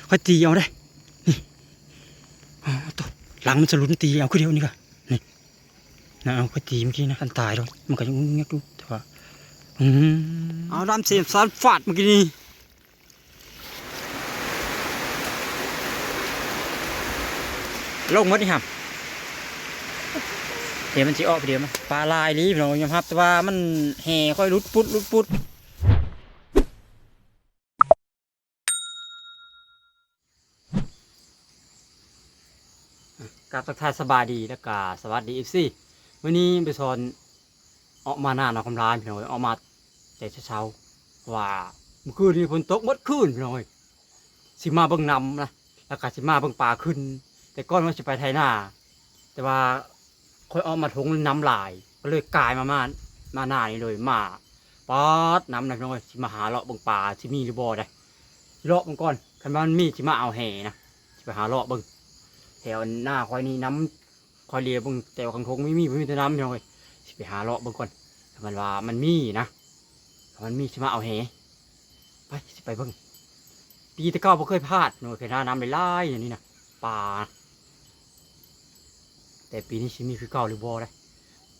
ຂ້ອຍຕີເອົາເດ້ ນີ້ ອໍ ໂຕ ຫຼັງມັນສະຫຼຸນ ຕີເອົາຄືດຽວນີ້ກະ ນີ້ນະ ເອົາ ຂ້ອຍຕີເມື່ອກີ້ນະ ຄັນຕາຍໂລດ ມັນກະຍັງງຸກງັກຢູ່ ແຕ່ວ່າ ອືມ ເອົາ ດຳເສມສານຟາດເມື່ອກີ້ນີ້ ລົງໝົດນີ້ຫຳ ເດ ມັນຊິອອກ ດຽວມັນ ປາຫຼາຍອີ່ຫຼີ ພີ່ນ້ອງ ຍອມຮັບ ແຕ່ວ່າມັນ ແຫຂ້ອຍຫຼຸດປຸດ ຫຼຸດປຸດ. ກາບທັກທາຍສະບາຍດີ ແລ້ວກະສະຫວັດດີ ເອັຟຊີ ມື້ນີ້ໄປສອນອອກມາໜ້າໜອງຄຳລານ ພີ່ນ້ອງເອີຍ ອອກມາແຕ່ເຊົ້າໆ ເພາະວ່າມື້ຄືນນີ້ຝົນຕົກໝົດຄືນ ພີ່ນ້ອງເອີຍ ຊິມາເບິ່ງນ້ຳນະ ແລ້ວກະຊິມາເບິ່ງປາຂຶ້ນ ແຕ່ກ່ອນວ່າຊິໄປໄຖນາ ແຕ່ວ່າຂ້ອຍອອກມາທົ່ງນ້ຳຫຼາຍ ກໍເລີຍກາຍມາ ມາ ມາໜ້ານີ້ເລີຍ ມາ ປາດ ນ້ຳນະ ພີ່ນ້ອງເອີຍ ຊິມາຫາເລາະເບິ່ງປາ ຊິມີຫຼືບໍ່ໃດ ຊິເລາະເບິ່ງກ່ອນ ຄັນວ່າມັນມີ ຊິມາເອົາແຫນະ ຊິໄປຫາເລາະເບິ່ງ ແຖວໜ້າຂ້ອຍນີ້ນ້ຳ ຂ້ອຍຫຼຽວເບິ່ງແຕ່ວ່າຂ້າງທົ່ງມີ ມີ ບໍ່ມີແຕ່ນ້ຳ ພີ່ນ້ອງເອີຍ ຊິໄປຫາເລາະເບິ່ງກ່ອນ ຄັນວ່າມັນມີນະ ຄັນມັນມີ ຊິມາເອົາແຫ ໄປ ຊິໄປເບິ່ງ ປີແຕ່ເກົ່າບໍ່ເຄີຍພາດ ເຄີຍຫານ້ຳຫຼາຍໆ ຢ່າງນີ້ນະ ປາ ແຕ່ປີນີ້ຊິມີຄືເກົ່າຫຼືບໍ່ໃດ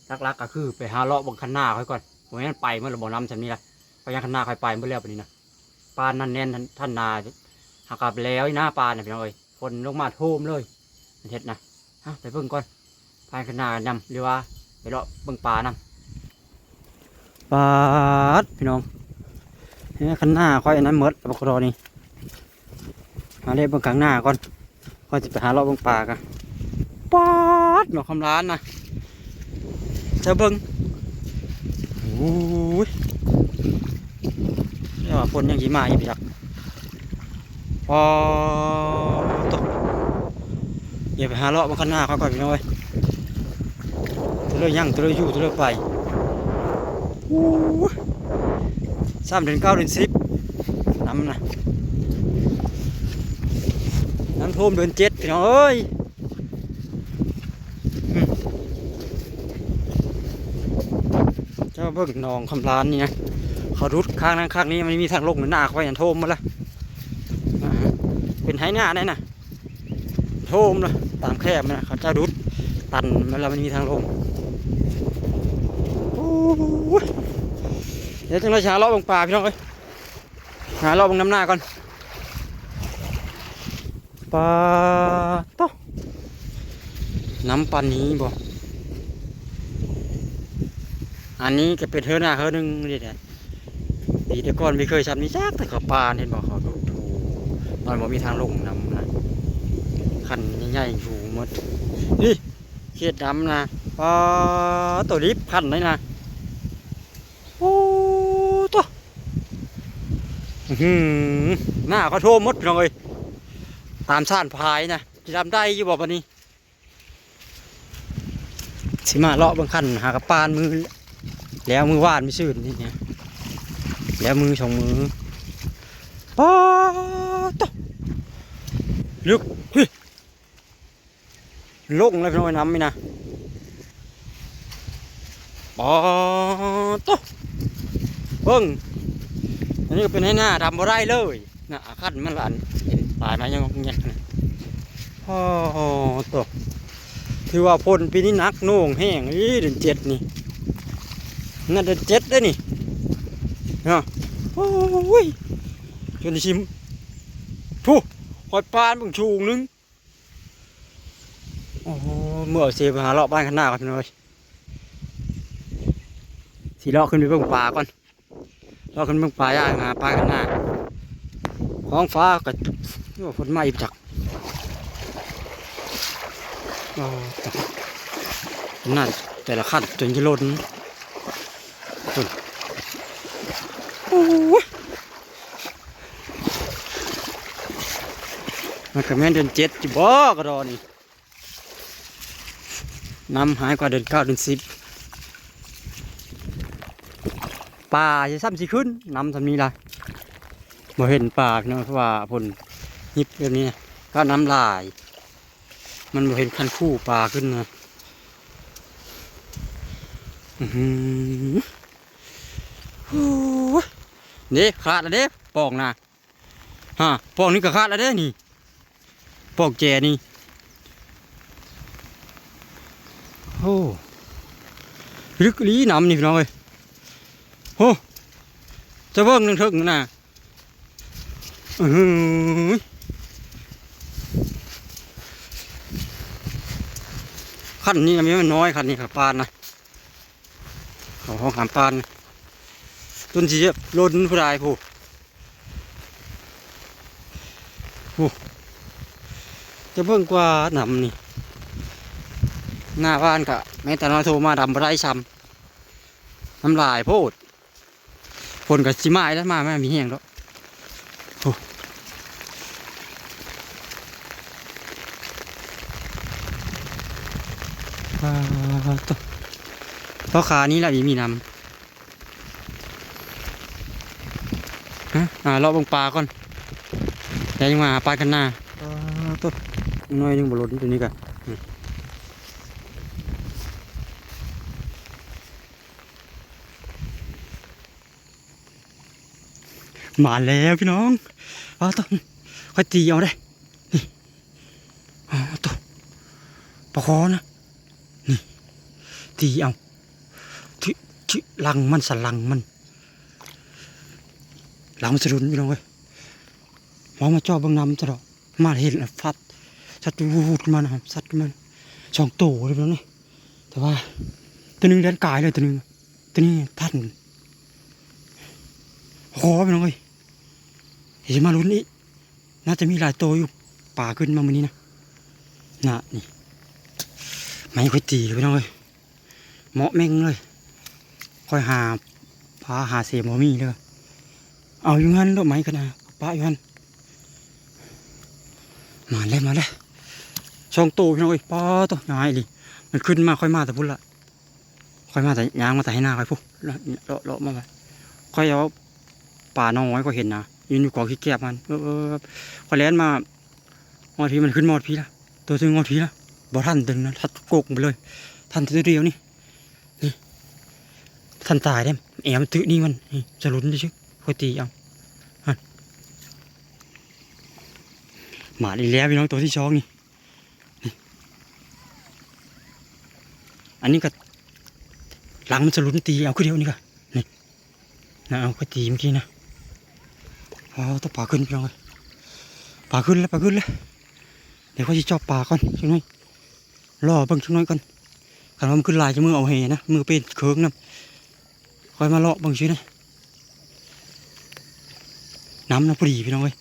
ຫຼັກໆ ກໍຄືໄປຫາເລາະເບິ່ງຄັນນາຂ້ອຍກ່ອນ ບໍ່ແມ່ນໄປໝົດແລ້ວບໍ່ ນ້ຳຊ່ຳນີ້ລະ ເພາະຫຍັງຄັນນາຂ້ອຍໄປໝົດແລ້ວປານນີ້ນະ ປານນັ້ນແໜ້ນ ຄັນນາ ຫາກະແລ້ວນະ ປານນະ ພີ່ນ້ອງເອີຍ ຝົນລົງມາໂທມເລີຍ ມັນເຮັດນະ ເອົາ ໄປເບິ່ງກ່ອນ ພາຍຄັນນານຳ ຫຼືວ່າໄປເລາະເບິ່ງປານຳ ປາດ ພີ່ນ້ອງ ເຫັນຄັນນາຂ້ອຍອັນນັ້ນໝົດ ບັກກະລໍນີ້ ຫາເລາະເບິ່ງຂ້າງໜ້າກ່ອນ ກ່ອນຊິໄປຫາເລາະເບິ່ງປາກະ ປາດ ໜອງຄຳລານນະ ເຈົ້າເບິ່ງ ໂອ້ຍ ແຕ່ວ່າຝົນຍັງຊິມາອີກຈັກ ປາດໂຕ ດຽວໄປຫາເລາະເບິ່ງຄັນນາເຂົາກ່ອນ ພີ່ນ້ອງເອີຍ ໂຕເລີຍຍັງ ໂຕເລີຍຢູ່ ໂຕເລີຍໄປ ໂອ້ຍ ຊ້ຳເດືອນເກົ້າເດືອນສິບ ນ້ຳນະ ນ້ຳຖ້ວມເດືອນເຈັດ ພີ່ນ້ອງເອີຍ ເຈົ້າເບິ່ງໜອງຄຳລານນີ້ນະ ເຂົາດຸດຂ້າງນັ້ນຂ້າງນີ້ ມັນມີທາງລົງ ໜ້າຂ້ອຍນັ້ນຖ້ວມໝົດລະ ອ່າ ເປັນໄຮ່ນາໄດ໋ນະ ໂທມລະ ຕາມແຄມນະ ເຂົາເຈົ້າດຸດຕັນມາລະ ມັນມີທາງລົງ ໂອ້ຍ ດຽວຈັ່ງໃດຊິຫາເລາະເບິ່ງປາ ພີ່ນ້ອງເອີຍ ຫາເລາະເບິ່ງນຳໜ້າກ່ອນ ປາໂຕ ນ້ຳປານນີ້ບໍ່ ອັນນີ້ກໍເປັນເຮືອນນາເຮືອນໜຶ່ງນີ້ແຫຼະ ປີແຕ່ກ່ອນບໍ່ເຄີຍຊ່ຳນີ້ຈັກ ແຕ່ເຂົາປານ ເຫັນບໍ່ ເຂົາດູດຖູ ມັນບໍ່ມີທາງລົງນ້ຳນະ ຄັນໃຫຍ່ໆ ຖູໝົດ ນີ້ ເຂດນ້ຳນະ ປາໂຕ ລິບຄັນໄດ໋ນະ ໂອ້ໂຕ ອືຫື ໜ້າກໍຖ້ວມໝົດ ພີ່ນ້ອງເອີຍ ຕາມຊານພາຍນະ ຊິດຳໄດ້ຢູ່ບໍ່ບາດນີ້ ຊິມາເລາະເບິ່ງຄັນ ຫາກະປານມື້ ແລ້ວມື້ວານມື້ຊືນນີ້ ແລ້ວມື້ສອງມື້ ປາໂຕ ເລິກ ເຮີ້ຍ ລົງແລ້ວ ພີ່ນ້ອງເອີຍ ນ້ຳນີ້ນະ ປາໂຕ ເບິ່ງ ອັນນີ້ກໍເປັນໄຮ່ນາ ດຳບໍ່ໄດ້ເລີຍນະ ອາຄັນມັນລະ ອັນ ເປັນປາຍມາຍັງແງກນະ ໂອ້ໂຕ ຖືວ່າຝົນປີນີ້ໜັກໜ່ວງແຮງອີ່ ເດືອນເຈັດນີ້ ນັ້ນເດືອນເຈັດເດ້ນີ້ ເນາະ ໂອ້ຍ ຈົນຊິ ຜູ້ ຂ້ອຍປານເບິ່ງສູງໜຶ່ງ ໂອ້ໂຫ ເມື່ອເຊໄປຫາເລາະບ້ານຄັນນາກ່ອນ ພີ່ນ້ອງເອີຍ ຊິເລາະຂຶ້ນໄປເບິ່ງປາກ່ອນ ເລາະຂຶ້ນເບິ່ງປາ ຫາປາຄັນນາ ທ້ອງຟ້າກໍ ໂອ້ ຝົນມາອີກຈັກ ໂອ້ ນັ້ນ ແຕ່ລະຄັນຈົນຈະລົ້ນ ໂອ້ຍ ມັນກໍແມ່ນເດືອນເຈັດຢູ່ບໍ່ ກະດໍນີ້ ນ້ຳຫຼາຍກວ່າເດືອນເກົ້າເດືອນສິບ ປາຊິຊ້ຳຊິຂຶ້ນ ນ້ຳຊ່ຳນີ້ລະ ບໍ່ເຫັນປາ ພີ່ນ້ອງ ເພາະວ່າຝົນຫຍິບແບບນີ້ນະ ກະນ້ຳຫຼາຍ ມັນບໍ່ເຫັນຄັນຄູປາຂຶ້ນນະ ອືຫື ໂອ້ຍ ເດ້ ຂາດລະເດ້ ປ່ອງນະ ຮະ ປອກນີ້ກໍຂາດແລ້ວເດ້ນີ້ ປອກແຈນີ້. ໂອ້ ລຶກອີ່ຫຼີນ້ຳນີ້ພີ່ນ້ອງເອີຍ. ໂອ້ ຈະເບິ່ງເທິງໆນັ້ນນະ. ອື້ຫື ຄັນນີ້ກໍມີ ມັນນ້ອຍ ຄັນນີ້ກໍປານນະ ເຂົາຮ້ອງຫາມປານ ຈົນຊິແບບລົ້ນຜູ້ໃດຜູ້ ໂອ້ ຈະເບິ່ງກວ່ານ້ຳນີ້ ໜ້າບ້ານກະແມ່ນຕານ້ອຍໂທມາ ດຳບໍ່ໄດ້ຊ້ຳ ນ້ຳຫຼາຍໂພດ. ຝົນກໍຊິມາອີກແລ້ວ ມາ ມາມີແຮງດອກ. ໂອ້ ປາດໂທ້ ເພາະຄານີ້ລະມີ ມີນ້ຳ. ຮະ ອ່າ ເລາະເບິ່ງປາກ່ອນ ແລ້ວຍັງມາຫາປາກັນໜ້າ. ປາດໂທ້ ໜ້ອຍໜຶ່ງບໍ່ລົ້ນຕົວນີ້ກະ ມາແລ້ວພີ່ນ້ອງ. ປາດໂທ້ ຂ້ອຍຕີເອົາເດ້ ນີ້. ປາດໂທ້ ປາຄໍນະ ນີ້ ຕີເອົາ ທີ່ ທີ່ຫຼັງມັນ ສະຫຼັງມັນ ຫຼັງມັນສະດຸນພີ່ນ້ອງເອີຍ. ເຮົາມາເຈາະເບິ່ງນ້ຳຊະດອກ ມາເຫັນແລ້ວຟັດ ສັດວູດຂຶ້ນມານະ ສັດຂຶ້ນມາສອງໂຕເລີຍພີ່ນ້ອງເອີຍ. ແຕ່ວ່າໂຕໜຶ່ງແລ່ນກາຍເລີຍ ໂຕໜຶ່ງ ໂຕນີ້ທັນ ຂໍພີ່ນ້ອງເອີຍ ຊິມາລຸ້ນອີກ ໜ້າຈະມີຫຼາຍໂຕຢູ່ ປາຂຶ້ນມາມື້ນີ້ນະ ນະ ນີ້ ໄມ້ຂ້ອຍຕີພີ່ນ້ອງເອີຍ ເໝາະແມ່ງເລີຍ ຂ້ອຍຫາ ພາຫາເສມບໍ່ມີເລີຍ ເອົາຢູ່ຫັ້ນໂລດ ໄມ້ກໍນະ ປະຢູ່ຫັ້ນ. ມາແລ້ວ ມາແລ້ວ ສອງໂຕພີ່ນ້ອງເອີຍ ປາດໂທ້ ຍາວອີ່ຫຼີ ມັນຂຶ້ນມາ ຂ້ອຍມາແຕ່ພຸ້ນລະ ຂ້ອຍມາແຕ່ ຍ່າງມາແຕ່ໄຮ່ນາຂ້ອຍພຸ້ນ ເລາະ ເລາະມາ ຂ້ອຍເອົາປານ້ອຍຂ້ອຍເຫັນນະ ຢູ່ ຢູ່ກອງຂີ້ແກບຫັ້ນ ເອີ ຂ້ອຍແລ່ນມາຮອດພີ້ ມັນຂຶ້ນມາຮອດພີ້ລະ ໂຕໜຶ່ງຮອດພີ້ລະ ບໍ່ທັນໂຕໜຶ່ງນະ ທັນໂກກໄປເລີຍ ທັນໂຕດຽວນີ້ ນີ້ ທັນຕາຍເດ້ ແອວມັນຖືກນີ້ມັນ ນີ້ ສະຫຼຸນຊື່ໆ ຂ້ອຍຕີເອົາ ຫັ້ນ ມາອີກແລ້ວພີ່ນ້ອງ ໂຕທີສອງນີ້. ນີ້ ອັນນີ້ກໍຫຼັງມັນສະຫຼຸນ ຕີເອົາຄືດຽວນີ້ກະ ນີ້ນະ ເອົາ ຂ້ອຍຕີເມື່ອກີ້ນະ. ເອົາ ຕະປາຂຶ້ນພີ່ນ້ອງເອີຍ ປາຂຶ້ນແລ້ວ ປາຂຶ້ນແລ້ວ. ດຽວຂ້ອຍຊິເຈາະປາກ່ອນຈັກໜ້ອຍ ລໍເບິ່ງຈັກໜ້ອຍກ່ອນ. ຄັນວ່າມັນຂຶ້ນຫຼາຍ ຈະມື້ເອົາແຫນະ ມື້ເປັນເຄີງນຳ ຄ່ອຍມາເລາະເບິ່ງຊື່ນະ. ນ້ຳນະພໍດີພີ່ນ້ອງເອີຍ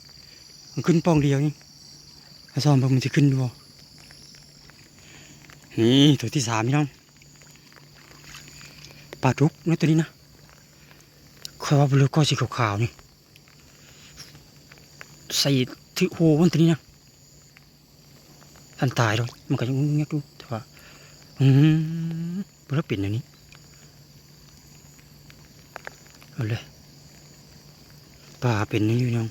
ມັນຂຶ້ນປ່ອງດຽວນີ້ ມາສ່ອງເບິ່ງມັນຊິຂຶ້ນຢູ່ບໍ່. ນີ້ໂຕທີສາມພີ່ນ້ອງ ປາດຸກເນາະໂຕນີ້ນະ. ຂ້ອຍວ່າບໍ່ເລິກກໍ ສີຂາວໆນີ້ ໃສ່ຖືກໂຮມັນໂຕນີ້ນະ. ທັນຕາຍດອກ ມັນກໍຍັງງຽກຢູ່ ແຕ່ວ່າ ອືມ ບໍ່ໄດ້ເປັນແນວນີ້ ເອົາເລີຍ. ປາເປັນແນວຢູ່ນຳ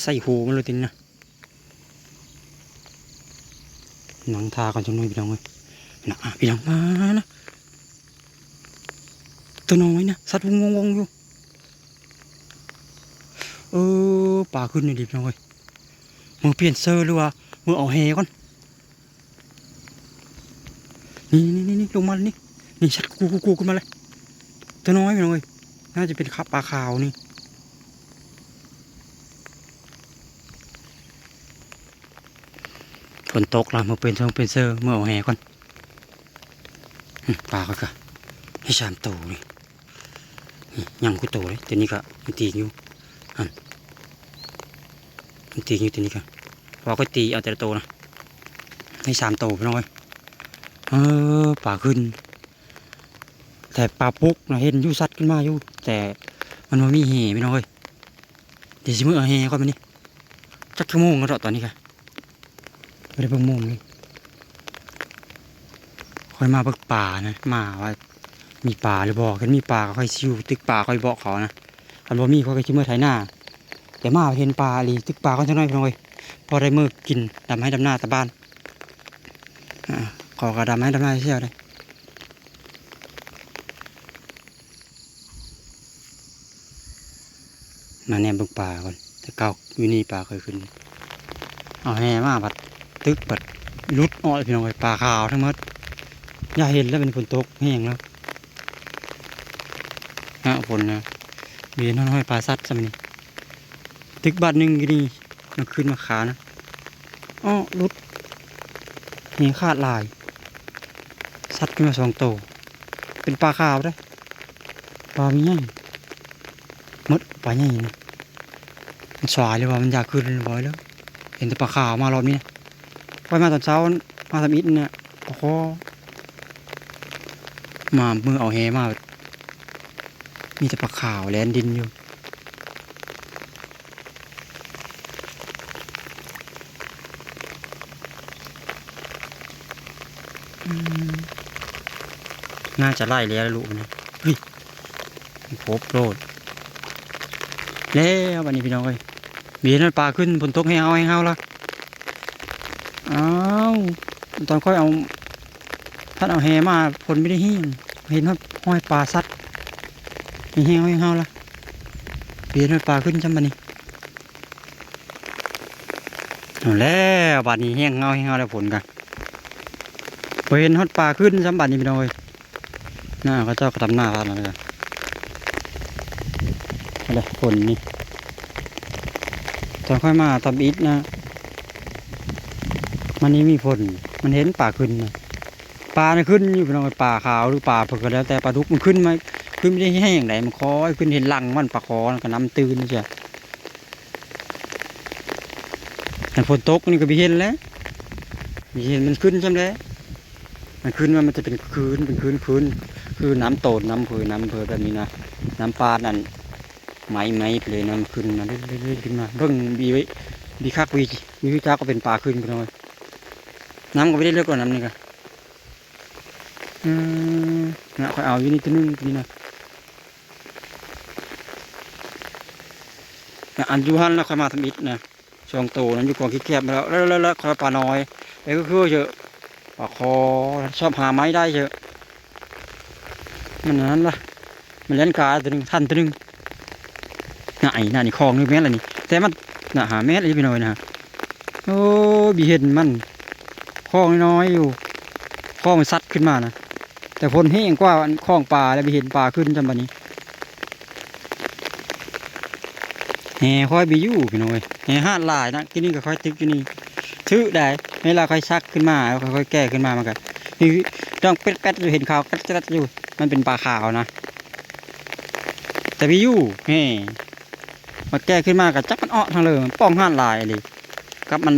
ໃສ່ໂຮມັນໂລດຕິນະ. ນັ່ງຖ້າກ່ອນຈັກໜ້ອຍພີ່ນ້ອງເອີຍ ນະ ພີ່ນ້ອງມານະ ໂຕນ້ອຍນະ ສັດວົງໆຢູ່. ເອີ ປາຂຶ້ນອີ່ຫຼີພີ່ນ້ອງເອີຍ ມື້ປ່ຽນເຊີ ຫຼືວ່າມື້ເອົາແຫກ່ອນ. ນີ້ໆໆໆ ລົງມາແລ້ວນີ້ ນີ້ ສັດກູໆໆຂຶ້ນມາເລີຍ ໂຕນ້ອຍພີ່ນ້ອງເອີຍ ໜ້າຈະເປັນຂາ ປາຂາວນີ້. ຝົນຕົກລະ ມື້ປ່ຽນເຊີ ເປັນເຊີ ມື້ເອົາແຫກ່ອນ. ອືມ ປາຂ້ອຍກະໄດ້ສາມໂຕນີ້ ນີ້ຍັງຄືໂຕເດ້ ໂຕນີ້ກະມັນຕີງຢູ່ ຫັ້ນ ມັນຕີງຢູ່ໂຕນີ້ກະ ເພາະວ່າຂ້ອຍຕີເອົາແຕ່ລະໂຕນະ ໄດ້ສາມໂຕພີ່ນ້ອງເອີຍ. ເອີ ປາຂຶ້ນ ແຕ່ປາປຸກນະ ເຫັນຢູ່ ສັດຂຶ້ນມາຢູ່ ແຕ່ມັນບໍ່ມີແຫພີ່ນ້ອງເອີຍ. ດຽວຊິເມືອເອົາແຫກ່ອນບາດນີ້ ຈັກຊົ່ວໂມງແລ້ວດອກຕອນນີ້ກະ ບໍ່ໄດ້ເບິ່ງໂມງເລີຍ. ຂ້ອຍມາເບິ່ງປານະ ມາວ່າມີປາຫຼືບໍ່ ຄັນມີປາກໍຂ້ອຍຊິຢູ່ຕຶກປາ ຂ້ອຍບອກເຂົານະ ຄັນບໍ່ມີຂ້ອຍກໍຊິເມືອໄຖນາ. ແຕ່ມາເຫັນປາອີ່ຫຼີ ຕຶກປາກ່ອນຈັກໜ້ອຍພີ່ນ້ອງເອີຍ ພໍໄດ້ເມືອກິນ ດຳໄຮ່ດຳນາຕາບ້ານ. ອາ ເຂົາກໍດຳໄຮ່ດຳນາແຊວເດ້. ມາແນມເບິ່ງປາກ່ອນ ແຕ່ເກົ່າຢູ່ນີ້ປາເຄີຍຂຶ້ນ ເອົາແຫມາບັດຕຶກບັດຫຼຸດເອົາ ພີ່ນ້ອງເອີຍ ປາຂາວທັງໝົດ. ຢ່າເຫັນແລ້ວ ເປັນຝົນຕົກແຮງແລ້ວ ຮະ ຝົນນະ ເຫັນຮອຍປາສັດຊ້ຳນີ້. ຕຶກບາດໜຶ່ງຢູ່ນີ້ ມາຂຶ້ນມາຂານະ ອໍ ຫຼຸດ ແຫຂາດຫຼາຍ ສັດຂຶ້ນມາສອງໂຕ ເປັນປາຂາວເດ້ ປາມີໃຫຍ່ໝົດ ປາໃຫຍ່ນີ້ ມັນສວາຍ ຫຼືວ່າມັນຢາກຂຶ້ນບໍ່ເລີຍ ເຫັນແຕ່ປາຂາວມາລອບນີ້ນະ. ຂ້ອຍມາຕອນເຊົ້າ ມາທຳອິດນະ ປາຄໍ່ ມາມື້ເອົາແຫມາ ມີແຕ່ປາຂາວແລ່ນດິນຢູ່. ອືມ ໜ້າຈະໄລ່ແລ້ວລະລູກມັນນະ. ເຮີ້ຍ ຄົບໂລດ ແລ້ວບັດນີ້ພີ່ນ້ອງເອີຍ ມີເຫັນປາຂຶ້ນ ຝົນຕົກແຮງເອົາແຮງເຮົາລະ. ອ້າວ ຕອນຂ້ອຍເອົາ ພັດເອົາແຫມາ ຝົນບໍ່ໄດ້ແຮງ ເຫັນຮອດຮອຍປາສັດ ມີແຮງເຮົາແຮງເຮົາລະ ເຫັນຮອດປາຂຶ້ນຊ້ຳບັດນີ້. ເອົາແລ້ວ ບາດນີ້ແຮງເຮົາແຮງເຮົາແລ້ວ ຝົນກະ ບໍ່ເຫັນຮອດປາຂຶ້ນຊ້ຳບັດນີ້ ພີ່ນ້ອງເອີຍ. ນະ ເຂົາເຈົ້າກະດຳນາລະ ຫັ້ນແຫຼະ ຝົນນີ້ ຕອນຂ້ອຍມາທຳອິດນະ ມັນຍັງມີຝົນ ມັນເຫັນປາຂຶ້ນນະ ປານະຂຶ້ນຢູ່ ພີ່ນ້ອງເອີຍ ປາຂາວ ຫຼືປາເພິ່ນກະແລ້ວແຕ່ ປາດຸກມັນຂຶ້ນມາ ຂຶ້ນໄປໄດ້ແຮງໃດ ມັນຄ່ອຍຂຶ້ນ ເຫັນຫຼັງມັນ ປາຄໍ່ນະກະນຳຕື່ນເສຍ. ຄັນຝົນຕົກນີ້ກະບໍ່ເຫັນແຫຼະ ບໍ່ເຫັນມັນຂຶ້ນຊ້ຳແຫຼະ. ມັນຂຶ້ນມາ ມັນຈະເປັນຄືນ ເປັນຄືນ ຄືນ ຄືນນ້ຳໂຕນ ນ້ຳເພີ ນ້ຳເພີແບບນີ້ນະ ນ້ຳປານນັ້ນ ໄໝ ໄໝໄປເລີຍ ນ້ຳຂຶ້ນມາເລື້ອຍໆ ຂຶ້ນມາ. ເບິ່ງບີ ບີຄັກ ບີ ບີຮູ້ຈັກກະເປັນປາຂຶ້ນ ພີ່ນ້ອງເອີຍ. ນ້ຳກະບໍ່ໄດ້ເລິກກວ່ານ້ຳນີ້ກະ ອືມ ນະ ຂ້ອຍເອົາຢູ່ນີ້ໂຕໜຶ່ງ ໂຕນີ້ນະ ນະ ອັນຢູ່ຫັ້ນລະ ຂ້ອຍມາທຳອິດນະ ສອງໂຕນັ້ນຢູ່ກອງຂີ້ແຄບມາແລ້ວ ແລ້ວ ແລ້ວ ແລ້ວ ຂ້ອຍປານ້ອຍ ແລ້ວກະຄືເຊີ ປາຄໍ່ ຊອບຫາໄມ້ໄດ້ເຊີ ມັນອັນນັ້ນລະ ມັນແລ່ນກາໂຕໜຶ່ງ ທັນໂຕໜຶ່ງ. ນະ ໄອ້ນະ ນີ້ຄອງນີ້ແມ່ນລະນີ້ ແຕ່ມັນ ນະ ຫາແມ່ນອີ່ພີ່ນ້ອງເອີຍນະ. ໂອ້ ບີເຫັນມັນ ຄອງນ້ອຍໆຢູ່ ຄອງມັນຊັດຂຶ້ນມານະ ແຕ່ຝົນແຮງກວ່າອັນຄອງປາແລ້ວ ບີເຫັນປາຂຶ້ນຊ້ຳບັດນີ້. ແຫຂ້ອຍບີຢູ່ ພີ່ນ້ອງເອີຍ ແຫຫາດຫຼາຍນະ ກີ້ນີ້ກະຂ້ອຍຕຶກຢູ່ນີ້ ຖືກໄດ໋ ເວລາຂ້ອຍຊັກຂຶ້ນມາ ຂ້ອຍແກ່ຂຶ້ນມາ ມັນກະຕ້ອງແປັດໆຢູ່ ເຫັນຂາວແປັດໆຢູ່ ມັນເປັນປາຂາວນະ ແຕ່ບີຢູ່ ແຫ ມາແກ່ຂຶ້ນມາກະຈັກມັນເອາະທາງເລີ ມັນປ່ອງຫາດຫຼາຍອີ່ຫຼີ ກັບມັນ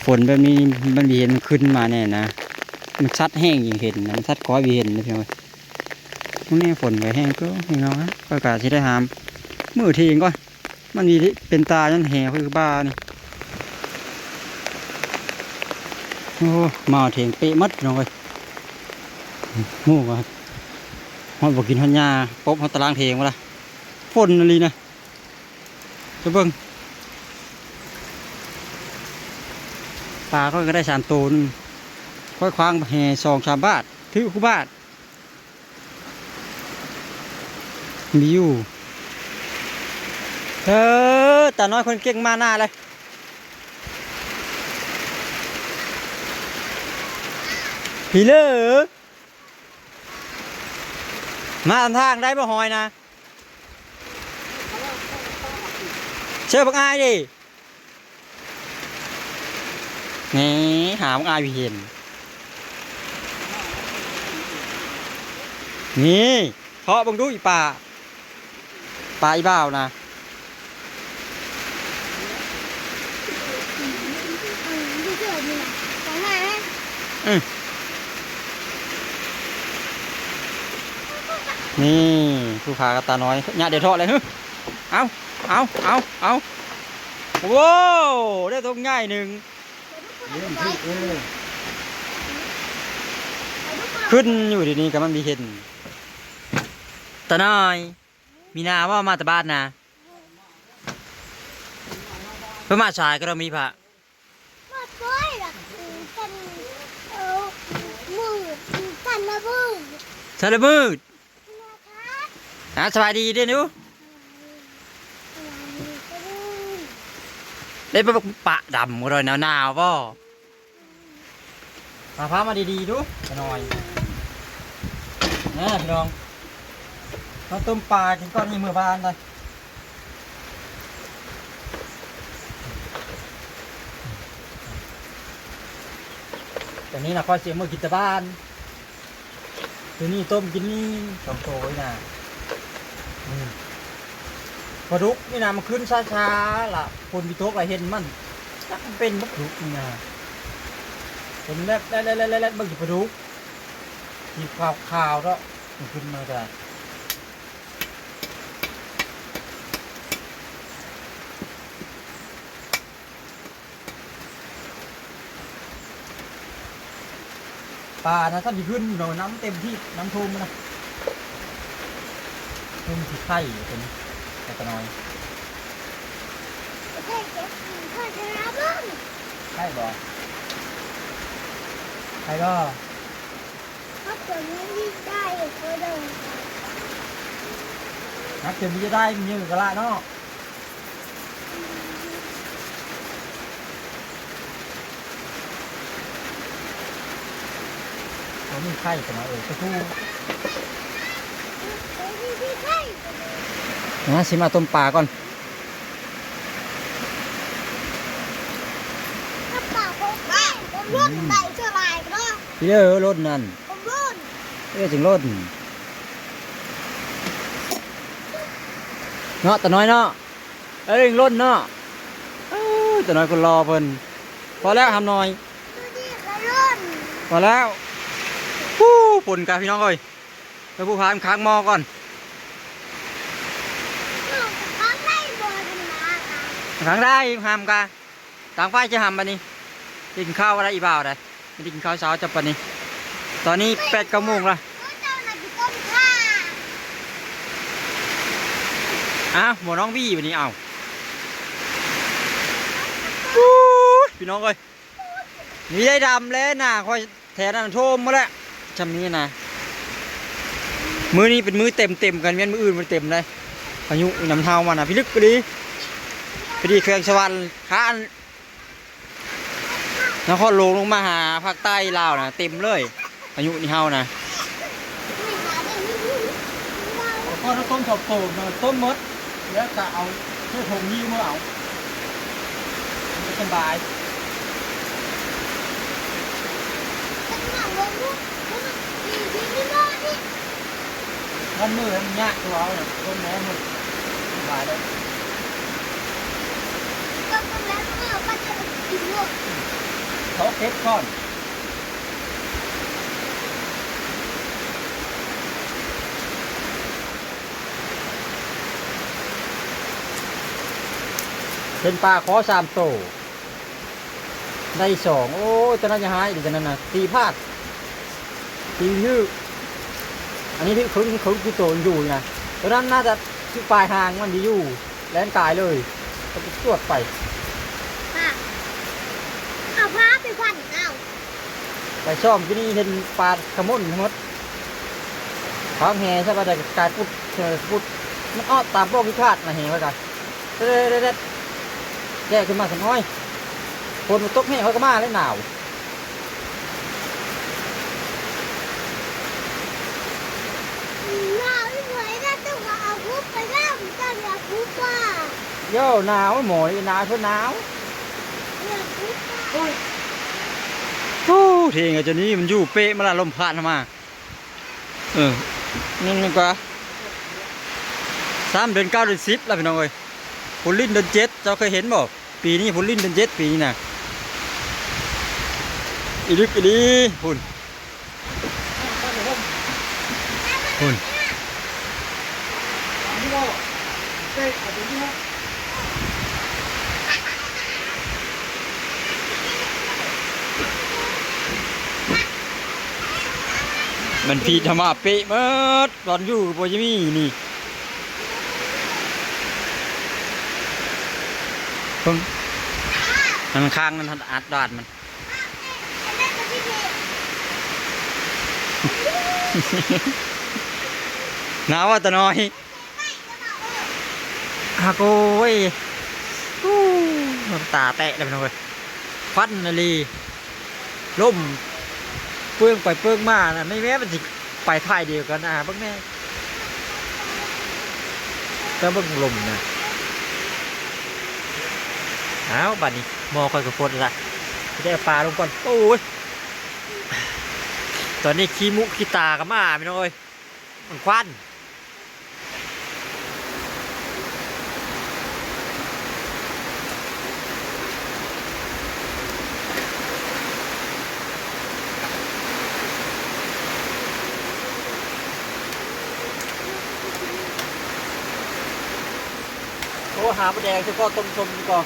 ຝົນແບບນີ້ ມັນບໍ່ເຫັນມັນຂຶ້ນມາແນ່ນະ ມັນຊັດແຮງຈຶ່ງເຫັນນະ ມັນຊັດກວ່າບໍ່ເຫັນນະ ພີ່ນ້ອງເອີຍ. ມື້ນີ້ຝົນກະແຮງ ກະແຮງເອົານະ ຂ້ອຍກະຊິໄດ້ຫາມື້ເທີງກ່ອນ ມັນມີເປັນຕາຍັງແຫ ຄືບ້ານີ້. ໂອ້ ມາເທີງເປະໝົດ ພີ່ນ້ອງເອີຍ ໂຫ ຮອດບໍ່ກິນຮອດຫຍ້າ ປົບຮອດຕາລ່າງເທີງພຸ້ນລະ ຝົນອີ່ຫຼີນະ. ໄປເບິ່ງ ປາຂ້ອຍກະໄດ້ສາມໂຕໜຶ່ງ ຂ້ອຍຄວ້າງແຫສອງສາມບາດ ຖືກຄູ່ບາດ ມີຢູ່. ເອີ ຕານ້ອຍຄົນເກັ່ງມາໜ້າເລີຍ ພີ້ເລີ ມານຳທາງໄດ້ບໍ່ ຫອຍນະ? ເຊີບັກອາຍເດ ນີ້ ຫາບັກອາຍບໍ່ເຫັນ ນີ້ ເທາະເບິ່ງດູອີ່ປາ ປາອີ່ບ່າວນະ. ອືມ ນີ້ ຜູ້ພາກັບຕານ້ອຍ ຍະດຽວເທາະເລີຍ ເຮີ ເອົາ ເອົາ ເອົາ ເອົາ ໂອ້ ໄດ້ຕົວໃຫຍ່ໜຶ່ງ ຂຶ້ນຢູ່ດຽວນີ້ກະມັນມີເຫັນ ຕານ້ອຍ ມີນາບໍ່ ມາແຕ່ບ້ານນະ? ເພິ່ນມາສາຍກະດອກມີພະ ມາຊ່ອຍລະ ກັນ ເອີ ມືດ ກັນລະມືດ ສາລະມືດ ນະຄະ ອ່າ ສະບາຍດີເດີ້ໜູ ສະບາຍດີ ເດ້ ປະ ປະດຳບໍ່ ໜາວໆບໍ່? ມາ ພາມາດີໆດູ ຂະນ້ອຍ ນະພີ່ນ້ອງ ມາຕົ້ມປາກິນກ່ອນ ໃຫ້ເມືອບ້ານໄດ໋. ຕອນນີ້ນະ ຂ້ອຍຊິເມືອກິນແຕ່ບ້ານ. ໂຕນີ້ຕົ້ມກິນນີ້ສອງໂຕນີ້ນະ. ອືມ ປາດຸກນີ້ນະ ມັນຂຶ້ນຊ້າໆ ລະຝົນຊິຕົກ ລະເຫັນມັນ ຈັກມັນເປັນບໍ່ ປາດຸກນີ້ນະ. ເຫັນແລ້ວ ແລ້ວ ແລ້ວ ແລ້ວ ແລ້ວ ເບິ່ງປາດຸກ ສີຂາວໆ ເນາະ ມັນຂຶ້ນມາກະ ປານະ ຖ້າຊິຂຶ້ນເນາະ ນ້ຳເຕັມທີ່ ນ້ຳຖ້ວມນະ ເພິ່ນຊິໄຂ່ເປັນ ໄຂ່ຕານ້ອຍ ໄຂ່ບໍ່? ໄຂ່ບໍ່? ນັບເປັນວິທະຍາໄດ້ ມີກະລະເນາະ. ບໍ່ມີໄຂ່ຊະນະ ເອີ ສາທຸ ມາ ຊິມາຕົ້ມປາກ່ອນ. ອືມ ເດີ ລົ້ນນັ້ນ ເອີ ຈຶ່ງລົ້ນເນາະ ຕານ້ອຍເນາະ. ເອີ ເລັ່ງລົ້ນເນາະ ເອີ ຕານ້ອຍຄົນຫຼໍ່ເພິ່ນ. ພໍແລ້ວ ຫຳນ້ອຍ ພໍແລ້ວ. ຜູ້ ຝົນກະ ພີ່ນ້ອງເອີຍ ໄປຜູ້ພານຄ້າງໝໍ້ກ່ອນ ຄ້າງໄດ້ ຫຳກະ ຕ່າງຝ່າຍຈະຫຳບາດນີ້ ໄດ້ກິນເຂົ້າແລ້ວ ອີ່ບ່າວໄດ໋ ໄດ້ກິນເຂົ້າເຊົ້າຈັກປານນີ້. ຕອນນີ້ແປດເກົ້າໂມງລະ ອ້າວ ໝໍນ້ອງບີບາດນີ້ ເອົ້າ ອູ້ຍ ພີ່ນ້ອງເອີຍ ມີໄດ້ດຳແລ້ວນາ ຂ້ອຍແຖວນັ້ນຖ້ວມໝົດແລ້ວ ຊ່ຳນີ້ນະ. ມື້ນີ້ເປັນມື້ເຕັມໆ ກັນ ແມ່ນມື້ອື່ນບໍ່ເຕັມໃດ໋ ພາຍຸນຳເຮົາມານະ ພິລຶກອີ່ຫຼີ ພໍດີແຂວງສະຫວັນຄານ ນະຄອນຫຼວງລົງມາຫາພາກໃຕ້ລາວນະ ເຕັມເລີຍ ພາຍຸນີ້ເຮົານະ. ເອົາກ້ອນຕົ້ມສອງໂຕນະ ຕົ້ມໝົດ ແລ້ວກະເອົາຖ້ວຍຖົງນີ້ເມືອເອົາ ມັນສະບາຍ. ມັນມື້ມັນຍາກຕົວເຮົານະ ຕົ້ມແລ້ວມື້ສະບາຍເລີຍ ເອົາເກັບກ່ອນ. ເຫັນປາຂໍສາມໂຕ ໄດ້ສອງ ໂອ້ຍ ຕົວນັ້ນຢ່າຮ້າຍອີ່ຫຼີ ຕົວນັ້ນນະ ຕີພາດ ຕີຖືກ ອັນນີ້ຖືກເຄິ່ງ ເຄິ່ງຄືໂຕຢູ່ນະ ຕົວນັ້ນໜ້າຈະຖືກປາຍຫາງມັນດີຢູ່ ແລ່ນກາຍເລີຍ ກໍໄປສວດໄປ ເອົາພາໄປຂວັນເອົາ ໄປຊ່ອມທີ່ນີ້ເຫັນປາຂະມົນທັງໝົດ ຂອງແຫ່ຊະວ່າໄດ້ກາຍປຸດ ເອີ ປຸດ ມັນອອກຕາມບໍ່ພິຄາດນະ ແຫ່ໄວ້ກະ ເດັດໆ ແກ່ຂຶ້ນມາຊັ້ນ ໂອ້ຍ ຝົນມັນຕົກແຮງ ຂ້ອຍກໍມາແລ້ວ ໜາວ ໜາວອີ່ເໝີຍນະ ຕ້ອງເອົາຄຸບໄປນຳ ເຈົ້າຢ່າຄຸບວ່າ ໂຢ ໜາວ ໝໍນີ້ໜາວ ເພິ່ນໜາວ ຢ່າຄຸບວ່າ ໂອ້ຍ ໂອ້ ເທງອາຈານນີ້ມັນຢູ່ເປະມາລະ ລົມພັດເຂົ້າມາ. ເອີ ນັ້ນກວ່າ ສາມເດືອນເກົ້າເດືອນສິບລະ ພີ່ນ້ອງເອີຍ ຝົນລິນເດືອນເຈັດ ເຈົ້າເຄີຍເຫັນບໍ່? ປີນີ້ຝົນລິນເດືອນເຈັດ ປີນີ້ນະ ອີ່ລຶກອີ່ຫຼີ ພຸ້ນ ພຸ້ນ. ມັນຜິດທຳມະເປະໝົດ ບ່ອນຢູ່ກໍບໍ່ຈະມີນີ້ ເບິ່ງ ມັນຄ້າງ ມັນອັດດາດມັນ ໜາວວ່າຕານ້ອຍ. ຫາກໂອ້ຍ ໂອ້ ຕາແຕະແລ້ວພີ່ນ້ອງເອີຍ ຄວັນອີ່ຫຼີ ລົມເປິງໄປເປິງມານະ ແມ່ນ ແມ່ນມັນຊິໄປພາຍດຽວກັນນະ ເບິ່ງແນ່ ແຕ່ເບິ່ງລົມນະ ອ້າວ ບາດນີ້ໝໍ້ຂ້ອຍກໍຟົດລະ ຊິໄດ້ເອົາປາລົງກ່ອນ ໂອ້ຍ ຕອນນີ້ຂີ້ມູກຂີ້ຕາກໍມາພີ່ນ້ອງເອີຍ ມັນຄວັນ. ໂທຫາມົດແດງຊະກ່ອນ ຕົ້ມຊົມຊະກ່ອນ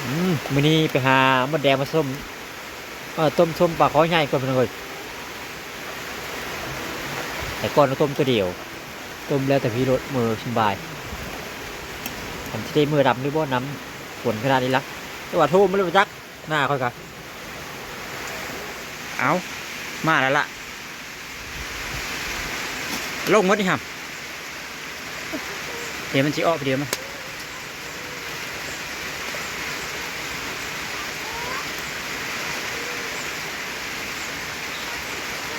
ອືມ ມື້ນີ້ໄປຫາມົດແດງມາຊົມ. ເອີ ຕົ້ມຊົມປາຄໍໃຫຍ່ກ່ອນພີ່ນ້ອງເອີຍ ແຕ່ກ່ອນເຮົາຕົ້ມຕົວດຽວ ຕົ້ມແລ້ວແຕ່ພີໂລດ ເມືອສະບາຍ ຄັນຊິໄດ້ເມືອດຳຫຼືບໍ່ ນ້ຳຝົນຂະໜາດນີ້ລະ ແຕ່ວ່າໂທມາແລ້ວບໍ່ຈັກ ໜ້າຂ້ອຍກະ ເອົ້າ ມາແລ້ວລະ ລົງໝົດນີ້ຫຳ ດຽວມັນຊິອອກ ດຽວມັນ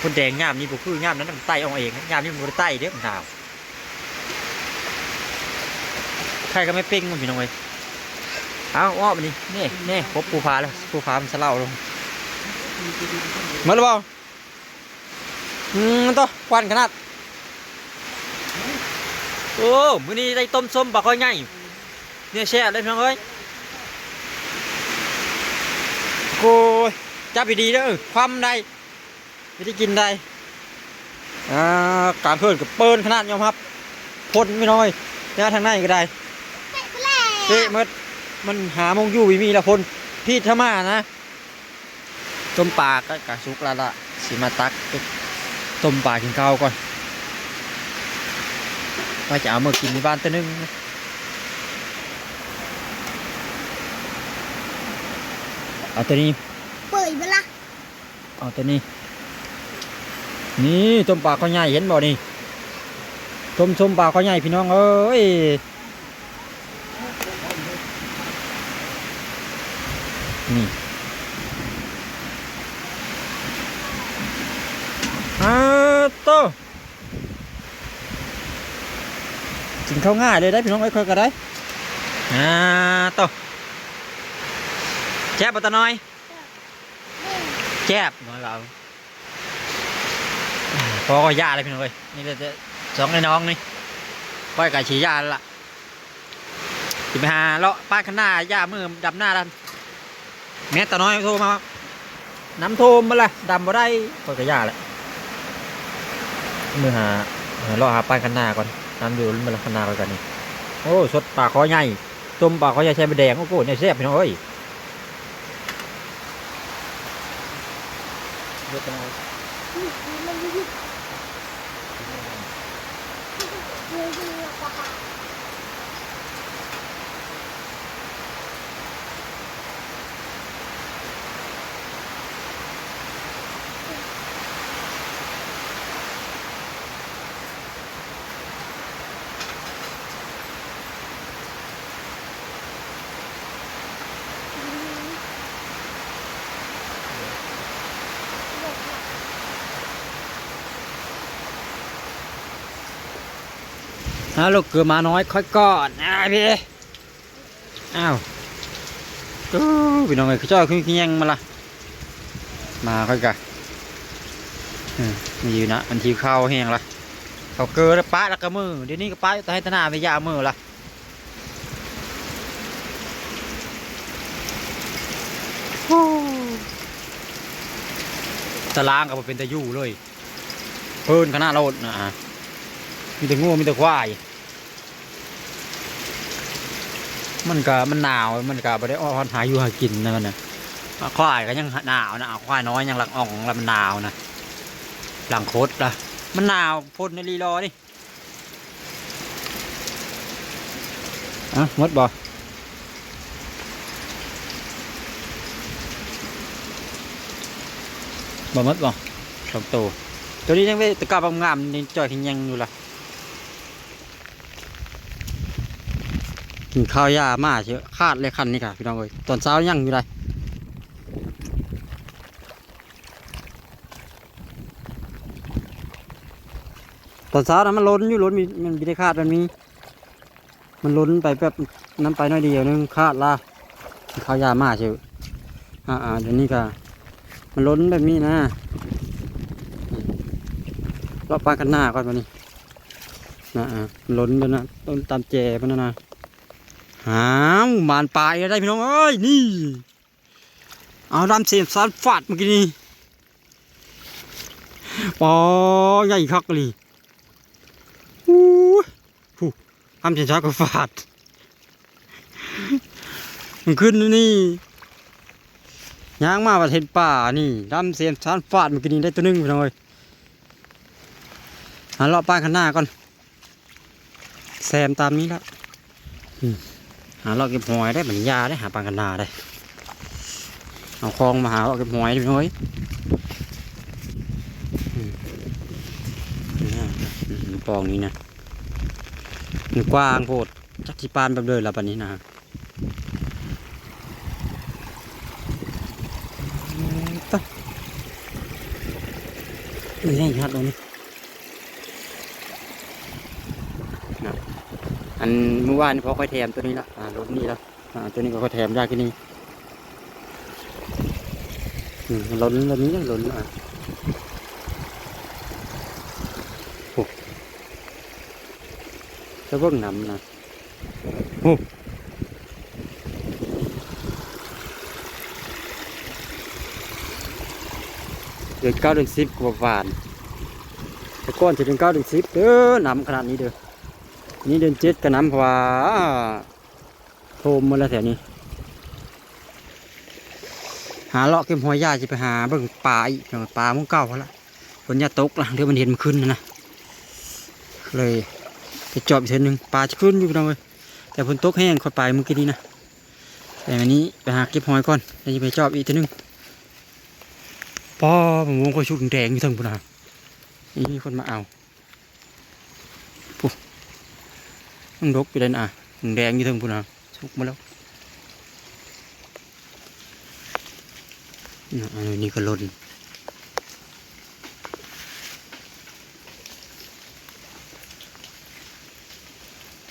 ມົດແດງຍາມນີ້ບໍ່ຄືຍາມນັ້ນ ມັນໄຕ່ອອກເອງ ຍາມນີ້ມັນບໍ່ໄດ້ໄຕ່ເດ້ ມັນໜາວ ໄຂ່ກັບແມ່ເປັງມັນ ພີ່ນ້ອງເອີຍ ເອົາ ອອກມານີ້ ນີ້ ນີ້ ພົບພູຜາແລ້ວ ພູຜາມັນສະເຫຼົາລົງ ໝົດແລ້ວບໍ່? ອືມ ໂຕ ຄວັນຂະໜາດ ໂອ້ ມື້ນີ້ໄດ້ຕົ້ມສົ້ມປາຄໍໃຫຍ່ ເນື້ອແຊບເລີຍພີ່ນ້ອງເອີຍ ໂອ້ຍ ຈັບດີໆເດີ ຄວ່ຳໄດ້ ວິທີກິນໄດ້ ອ່າ ກາງຄືນກໍເປີນຂະໜາດ ຍອມຮັບ ພົນພີ່ນ້ອງເອີຍ ແນວທາງໃນກໍໄດ້ ເປະໝົດ ມັນຫາໝ່ອງຢູ່ບໍ່ມີລະ ພົນພີດທຳມານະ. ຕົ້ມປາກໍ ກະສຸກແລ້ວລະ ຊິມາຕັກຕົ້ມປາກິນເຂົ້າກ່ອນ ວ່າຈະເອົາເມືອກິນຢູ່ບ້ານໂຕໜຶ່ງ ເອົາໂຕນີ້ ເປີດບໍ່ລະ ເອົາໂຕນີ້ ນີ້ ຕົ້ມປາຄໍໃຫຍ່ ເຫັນບໍ່ນີ້ ຕົ້ມ ສົ້ມປາຄໍໃຫຍ່ພີ່ນ້ອງເອີຍ. ນີ້ ອາໂຕ ກິນເຂົ້າງ່າຍເລີຍໄດ໋ພີ່ນ້ອງເອີຍ ຂ້ອຍກໍໄດ້ ອາໂຕ ແຊບບໍ່ຕານ້ອຍ? ແຊບ ນ້ອຍວ່າ ພໍກໍຢ່າແລ້ວພີ່ນ້ອງເອີຍ ນີ້ແຫຼະ ສອງໄອ້ນ້ອງນີ້ ຂ້ອຍກໍຊິຢ່າແລ້ວລະ ຊິໄປຫາເລາະປານຄັນນາ ຢ່າມື້ດຳນານັ້ນ ແມ່ຕານ້ອຍໂທມາ ນ້ຳຖ້ວມໝົດລະ ດຳບໍ່ໄດ້ ຂ້ອຍກໍຢ່າແຫຼະ ມື້ຫາ ເລາະຫາປານຄັນນາກ່ອນ ນ້ຳຢູ່ໝົດລະ ຄັນນາຂ້ອຍກໍນີ້ ໂອ້ ສົດປາຄໍໃຫຍ່ ຕົ້ມປາຄໍໃຫຍ່ໃສ່ໝາກແດງ ໂອ້ໂຫ ແນວແຊບພີ່ນ້ອງເອີຍ. ເອົາລູກເກືອໝານ້ອຍຂ້ອຍກ່ອນ ອ້າຍເພ ອ້າວ ໂອ້ ພີ່ນ້ອງເອີຍ ເຂົາເຈົ້າຄືຂະແຍງມາລະ ໝາຂ້ອຍກະ ເອີ ມີຢູ່ນະ ມັນຫິວເຂົ້າແຮງລະ ເຂົາເກີລະປະລະກະເມີ ດຽວນີ້ກະປະຢູ່ຕາໄຮ່ຕານາ ໄປຢາເມີລະ ໂອ້ ຕາລາງກະບໍ່ເປັນຕາຢູ່ເລີຍ ເພີນຂະໜາດໂລດນະ ມີແຕ່ງົວ ມີແຕ່ຄວາຍ ມັນກະ ມັນໜາວ ມັນກະບໍ່ໄດ້ອອກຫາຢູ່ຫາກິນນະ ມັນນະ ຄວາຍກະຍັງໜາວນະ ຄວາຍນ້ອຍຍັງລັກອອງລະ ມັນໜາວນະ ຫຼັງຄົດລະ ມັນໜາວ ຝົນອີ່ຫຼີລໍນີ້ ອະ ໝົດບໍ່? ບໍ່ໝົດບໍ່? ສອງໂຕ ໂຕນີ້ຍັງໄດ້ຕະກັບງາມໆ ຍັງຈ່ອຍຂະແຍງຢູ່ລະ. ກິນເຂົ້າຢາມາເຊີ ຂາດເລີຍຄັນນີ້ກະ ພີ່ນ້ອງເອີຍ. ຕອນເຊົ້າຍັງຢູ່ໃດ ຕອນເຊົ້ານະ ມັນລົ້ນຢູ່ ລົ້ນມີ ມັນມີແຕ່ຂາດ ມັນມີ ມັນລົ້ນໄປແບບນັ້ນໄປໜ້ອຍດຽວໜຶ່ງ ຂາດລະ ເຂົ້າຢາມາເຊີ. ອ່າໆ ດຽວນີ້ກະ ມັນລົ້ນແບບນີ້ນະ ເລາະປາງຄັນນາກ່ອນບາດນີ້ນະ. ອ່າ ມັນລົ້ນແບບນັ້ນ ລົ້ນຕາມແຈມັນນະນະ. ອ້າວ ໝານປາອີກແລ້ວໄດ໋ ພີ່ນ້ອງເອີຍ ນີ້ ເອົາ ດຳເສມສານຟາດເມື່ອກີ້ນີ້ ປໍ ໃຫຍ່ຄັກອີ່ຫຼີ. ອູ້ຍ ຜູ້ ດຳເສມສານກໍຟາດ ມັນຂຶ້ນນີ້ ຍ່າງມາວ່າເຫັນປານີ້ ດຳເສມສານຟາດເມື່ອກີ້ນີ້ ໄດ້ໂຕໜຶ່ງ ພີ່ນ້ອງເອີຍ. ຫາເລາະປາງຄັນນາກ່ອນ ແຊມຕາມນີ້ລະ ອືມ ຫາເລາະເກັບຫອຍໄດ້ ບັນຍາໄດ້ ຫາປາງຄັນນາໄດ້ ເອົາຄອງມາຫາເລາະເກັບຫອຍເດີພີ່ນ້ອງເອີຍ. ອືມ ນີ້ນະ ອືມ ປອງນີ້ນະ ມັນກວ້າງໂພດ ຈັກຊິປານແບບເດີລະບາດນີ້ນະ. ຕະ ນີ້ໃຫຍ່ຄັກໂຕນີ້ນະ ອັນມື້ວານນີ້ພໍ່ຂ້ອຍແຖມໂຕນີ້ລະ ອ່າ ລົດນີ້ລະ ອ່າ ໂຕນີ້ກໍຂ້ອຍແຖມຢາກກິນນີ້ ອືມ ລົດ ລົດນີ້ ລົດ ອ່າ ໂອ້ ຈະເບິ່ງນຳນະ. ໂອ້ ເດືອນເກົ້າເດືອນສິບກໍຫວານ ແຕ່ກ່ອນຊິເດືອນເກົ້າເດືອນສິບເດີ ໜຳຂະໜາດນີ້ເດີ. ນີ້ເດືອນເຈັດກໍໜຳ ເພາະວ່າໂທມໝົດແລ້ວແຖວນີ້. ຫາເລາະເກັບຫອຍຢາ ຊິໄປຫາເບິ່ງປາອີກ ປາໝ່ອງເກົ່າຫັ້ນລະ ຝົນຢ່າຕົກລະ ເດີມັນເຫັນມັນຂຶ້ນຫັ້ນນະ ເລີຍໄປຈອບອີກເທື່ອໜຶ່ງ ປາຊິຂຶ້ນຢູ່ພີ່ນ້ອງເອີຍ. ແຕ່ຝົນຕົກແຮງ ຂ້ອຍໄປມື້ກີ້ນີ້ນະ ແຕ່ມື້ນີ້ໄປຫາເກັບຫອຍກ່ອນ ແລ້ວຊິໄປຈອບອີກເທື່ອໜຶ່ງ. ປ້າ ມະມ່ວງຂ້ອຍສຸກແດງຢູ່ເທິງພຸ້ນນະ ນີ້ມີຄົນມາເອົາ ພຸ້ນ ມັນດົກຢູ່ໃດນະ ແດງຢູ່ເທິງພຸ້ນນະ ສຸກໝົດແລ້ວ. ນະ ອັນນີ້ກໍຫຼົ່ນ ເ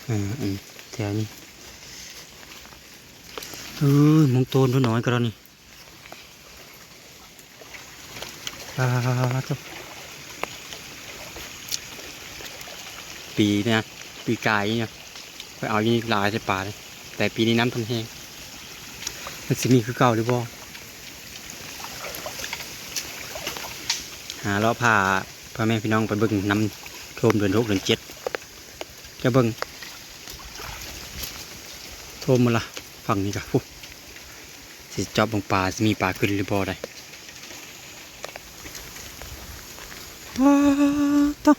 ອີ ອັນແຖວນີ້ ເອີ ມົງໂຕນເພິ່ນນ້ອຍກໍດອກນີ້ ປາໂທ້ ປີນີ້ນະ ປີກາຍນີ້ນະ ຂ້ອຍເອົາຢູ່ນີ້ຫຼາຍແຕ່ປານີ້ ແຕ່ປີນີ້ນ້ຳທັນແຮງ ມັນຊິມີຄືເກົ່າຫຼືບໍ່? ຫາເລາະພາພໍ່ແມ່ພີ່ນ້ອງໄປເບິ່ງນ້ຳຖ້ວມເດືອນຫົກເດືອນເຈັດ ຈະເບິ່ງຖ້ວມໝົດລະ ຝັ່ງນີ້ກະພຸ້ນ ຊິຈອບເບິ່ງປາ ຊິມີປາຂຶ້ນຫຼືບໍ່ໄດ໋. ປາໂທ້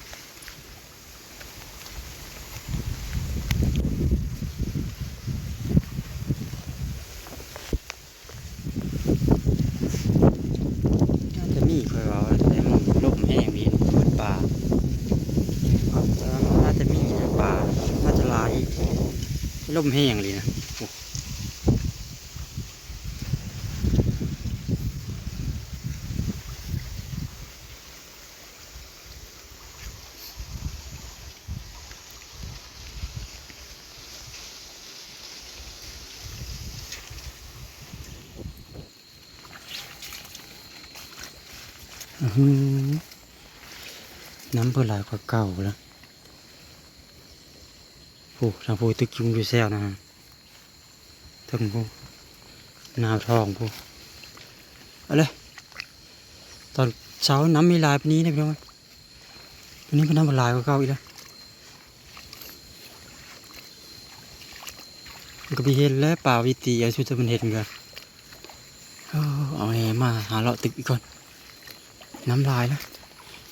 ໜ້າຈະມີ ຂ້ອຍວ່າ ແຕ່ມັນລົມແຮງດີ ເປີດປ່າ ເອີ ໜ້າຈະມີປ່າ ໜ້າຈະຫຼາຍ ລົມແຮງອີ່ຫຼີນະ. ໂອ້ ອື ນ້ຳເພິ່ນຫຼາຍກວ່າເກົ່າລະ ໂອ້ ທາງຜູ້ຕຶກຈຸງຢູ່ແຊວນະ ເທິງຜູ້ ໜາວທ້ອງຜູ້ ເອົາເລີຍ ຕອນເຊົ້ານ້ຳມີຫຼາຍປານນີ້ເດ້ພີ່ນ້ອງ. ອັນນີ້ກໍນ້ຳຫຼາຍກວ່າເກົ່າອີກແລ້ວ ມັນກໍມີເຫັນແຫຼະ ປາວິຕີ ອາ ສຸດແຕ່ມັນເຫັນກໍ ເອີ ເອົາແຫມາຫາເລາະຕຶກອີກກ່ອນ ນ້ຳຫຼາຍແລ້ວ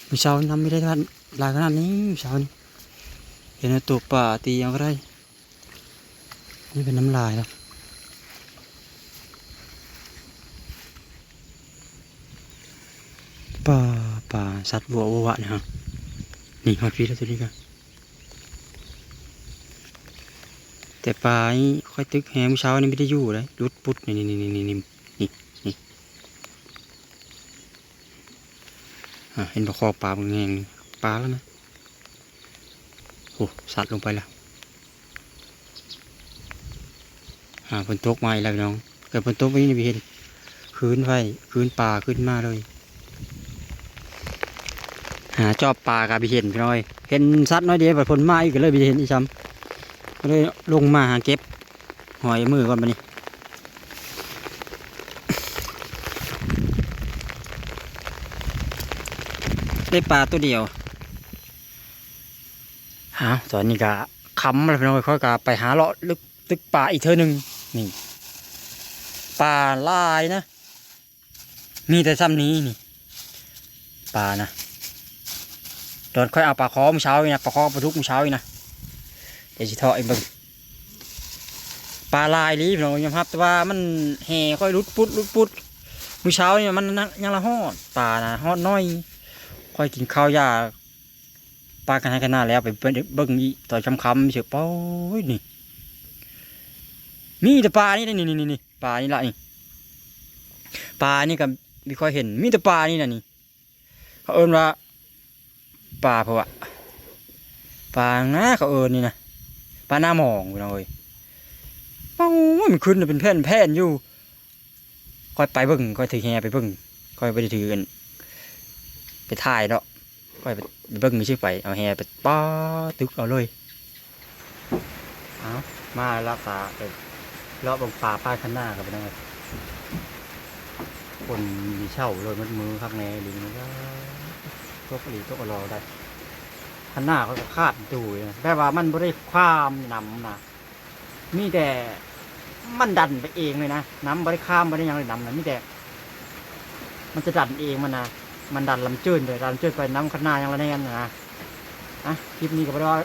ມື້ເຊົ້ານ້ຳມີໄດ້ຫຼາຍຂະໜາດນີ້ ມື້ເຊົ້ານີ້ ເຫັນແຕ່ໂຕປາຕີເອົາກໍໄດ້. ນີ້ເປັນນ້ຳລາຍແລ້ວ ປາ ປາ ສັດວະວະວະນີ້ຮະ ນີ້ຮອດພີ້ແລ້ວ ໂຕນີ້ກະ ແຕ່ປານີ້ຂ້ອຍຕຶກແຮງເຊົ້ານີ້ບໍ່ໄດ້ຢູ່ເດ້ ຫຼຸດປຸດ ນີ້ ນີ້ ນີ້ ນີ້ ນີ້ ນີ້ ນີ້ ອ່າ ເຫັນບໍ່ ຄໍປາບັກແຮງນີ້ ປາແລ້ວນະ ໂອ້ ຊັດລົງໄປແລ້ວ. ອ່າ ຝົນຕົກມາອີກແລ້ວພີ່ນ້ອງ ເກີດຝົນຕົກມານີ້ໄປເຫັນ ຄືນໄວ້ ຄືນປາຂຶ້ນມາເລີຍ. ຫາຈອບປາກໍບໍ່ເຫັນພີ່ນ້ອງເອີຍ ເຫັນຊັດໜ້ອຍດຽວ ບັດຝົນມາອີກກໍເລີຍບໍ່ເຫັນອີກຊ້ຳ ກໍເລີຍລົງມາຫາເກັບຫອຍມື້ກ່ອນບັດນີ້ ໄດ້ປາຕົວດຽວ. ອ້າວ ຕອນນີ້ກໍຄ່ຳແລ້ວພີ່ນ້ອງເອີຍ ຂ້ອຍກໍໄປຫາເລາະລຶກຕຶກປາອີກເທື່ອໜຶ່ງ ນີ້ ປາຫຼາຍນະ ມີແຕ່ຊ່ຳນີ້ນີ້ ປານະ ຕອນຂ້ອຍເອົາປາຄໍມື້ເຊົ້ານີ້ນະ ປາຄໍປາດຸກມື້ເຊົ້ານີ້ນະ ດຽວຊິເທາະໃຫ້ເບິ່ງ ປາຫຼາຍອີ່ຫຼີພີ່ນ້ອງ ຍອມຮັບ ແຕ່ວ່າມັນ ແຫຂ້ອຍຫຼຸດປຸດ ຫຼຸດປຸດ ມື້ເຊົ້ານີ້ມັນຍັງລະຮອດ ປານະຮອດໜ້ອຍ ຂ້ອຍກິນເຂົ້າຢາ ປາກັນໃຫ້ກັນນາແລ້ວ ໄປເບິ່ງອີກຕອນຄ່ຳໆ ເຊີ ໂອ້ຍ ນີ້ ມີແຕ່ປານີ້ເດ້ ນີ້ໆໆ ປານີ້ລະນີ້ ປານີ້ກໍບໍ່ຄ່ອຍເຫັນ ມີແຕ່ປານີ້ນະນີ້ ເຂົາເອີ້ນວ່າປາ ເພາະວ່າປານາ ເຂົາເອີ້ນນີ້ນະ ປານາມອງພີ່ນ້ອງເອີຍ ໂອ້ຍ ມັນຂຶ້ນເປັນແຜ່ນໆຢູ່. ຂ້ອຍໄປເບິ່ງ ຂ້ອຍຖືແຫໄປເບິ່ງ ຂ້ອຍບໍ່ໄດ້ຖືອັນ ໄປຖ່າຍເນາະ ຂ້ອຍໄປເບິ່ງຊື່ໄປ ເອົາແຫໄປ ປ້າ ຕຶກເອົາເລີຍ. ເອົາ ມາລະປາ ໄປເລາະເບິ່ງປາປາຍຄັນນາກັນໄປໜ້ອຍ ຝົນມີເຊົ້າເລີຍ ມັນມືຄັກແນ່ອີ່ຫຼີ ມັນກໍຕົກອີ່ຫຼີ ຕົກອີ່ຫຼໍໄດ້ ຄັນນາຂ້ອຍກໍຂາດຢູ່ ແບບວ່າມັນບໍ່ໄດ້ຄວາມນຳນະ. ມີແຕ່ມັນດັນໄປເອງເລີຍນະ ນ້ຳບໍ່ໄດ້ຂ້າມ ບໍ່ໄດ້ຫຍັງເລີຍ ນ້ຳນະ ມີແຕ່ມັນຈະດັນເອງມັນນະ ມັນດັນລຳເຈີນໄປ ລຳເຈີນໄປ ນ້ຳຄັນນາຍັງລະແໜ້ນນະ. ອ່ະ ຄລິບນີ້ກໍບໍ່ໄດ້ເວົ້າ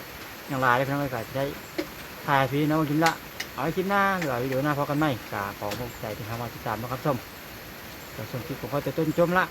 ຫຍັງຫຼາຍເດ້ພີ່ນ້ອງເອີຍ ກໍຊິໄດ້ຖ່າຍໃຫ້ພີ່ນ້ອງເບິ່ງກິນລະ ເອົາໄວ້ຄລິບໜ້າ ຫຼືວ່າວິດີໂອໜ້າພໍ້ກັນໃໝ່ ກໍຂໍຂອບໃຈທີ່ເຂົ້າມາຕິດຕາມຮັບຊົມ ກໍຊົມຄລິບຂອງຂ້ອຍແຕ່ຕົ້ນຈົນຈົບລະ.